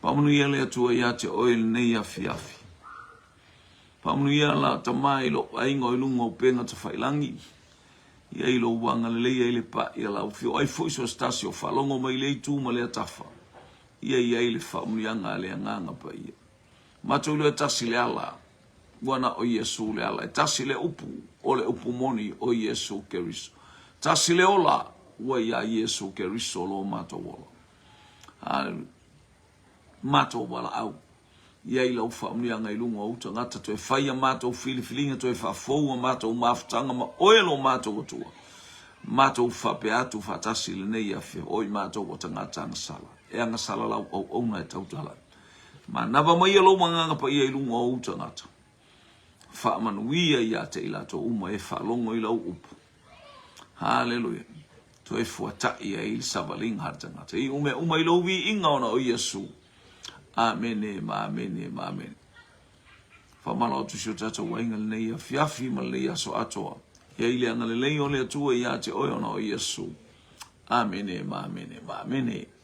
Faamanuia le Atua iā te oe i lenei afiafi. Faamanuia la Tama i lou aiga o i luga o upega tafailangi, ia i lou agalelei ai le pa'i a lau afio ai foi so se tasi o faalogo mai lea itu ma lea tafa, ia i ai le faamanuiaga a le Agaga Paia. Matou iloa e tasi le ala, ua na o Iesu le ala, e tasi le upu, o le upu moni o Iesu Keriso. Tasi le ola, ua iā Iesu Keriso lo matou ola. Haleluia. Matou valaau, i ai lau faamanuiaga i luga o ou tagata, toe fai a matou filifiliga, toe faafou a matou mafutaga ma oe lo matou Atua. Matou faapea atu faatasi i lenei afiafi, o i matou o tagata agasala. E agasala lau auauna e tautala. Manava maia lou Agaga Paia i luga o ou tagata. Faamanuia ia te i latou uma e faalogo i lau upu. Haleluia. Toe fuata'i ai le savaliga a le tagata. Iu mea uma i lou viiga ona o Iesu. Amene ma amene ma amene. Faamalo atu i si o tatou aiga i lenei afiafi ma lenei aso atoa. Ia i le agalelei o le Atua ia te oe ona o Iesu. Amene ma amene ma amene.